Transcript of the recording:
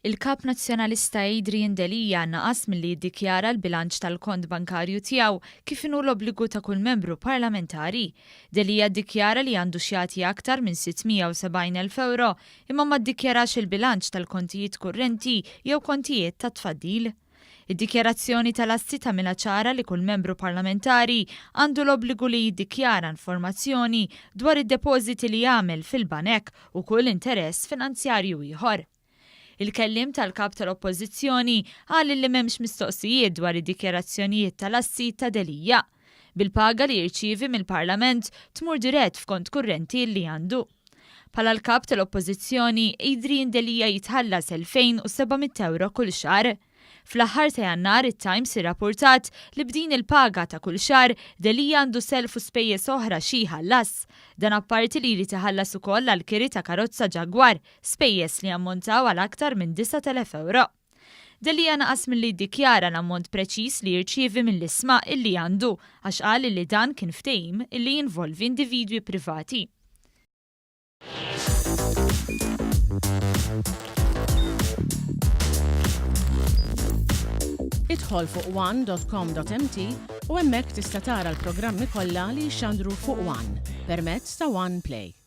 Il-Kap Nazzjonalista Adrian Delia naqas milli jiddikjara l-bilanċ tal-kont bankarju tiegħu kif inhu l-obbligu ta' kull membru parlamentari. Delia ddikjara li għandu x'jagħti aktar minn 670,000 ewro imma ma ddikjarax il-bilanċ tal-kontijiet kurrenti jew kontijiet tat-tfaddil. Id-dikjarazzjoni tal-assi tagħmilha ċara li kull membru parlamentari għandu l-obbligu li jiddikjara informazzjoni dwar id-depożiti li jagħmel fil-banek u kull interess finanzjarju ieħor. Il-kelliem tal-Kap tal-Oppożizzjoni qal li m'hemmx mistoqsijiet dwar id-dikjarazzjonijiet tal-assi ta' Delia. Bil-paga li jirċievi mill-Parlament tmur dirett f'kont kurrenti li għandu. Bħala l-Kap tal-Oppożizzjoni, Adrian Delia jitħallas 2,700 ewro kull xahar. Fl-aħħar ta' Jannar it-Times irrappurtat li b'din il-paga ta' kull xahar, Delia għandu self u spejjeż oħra xi jħallas. Dan apparti li jrid iħallas ukoll għall-kiri ta' karozza Jaguar, spejjeż li jammontaw għal aktar minn 9,000 ewro. Delia naqas milli jiddikjara l-ammont preċiż li jirċievi mill-ishma illi għandu għax qal illi dan kien ftehim illi jinvolvi individwi privati. Idħol fuq one.com.mt u hemmhekk tista' tara l-programmi kollha li jixxandru fuq One permezz ta' One Play.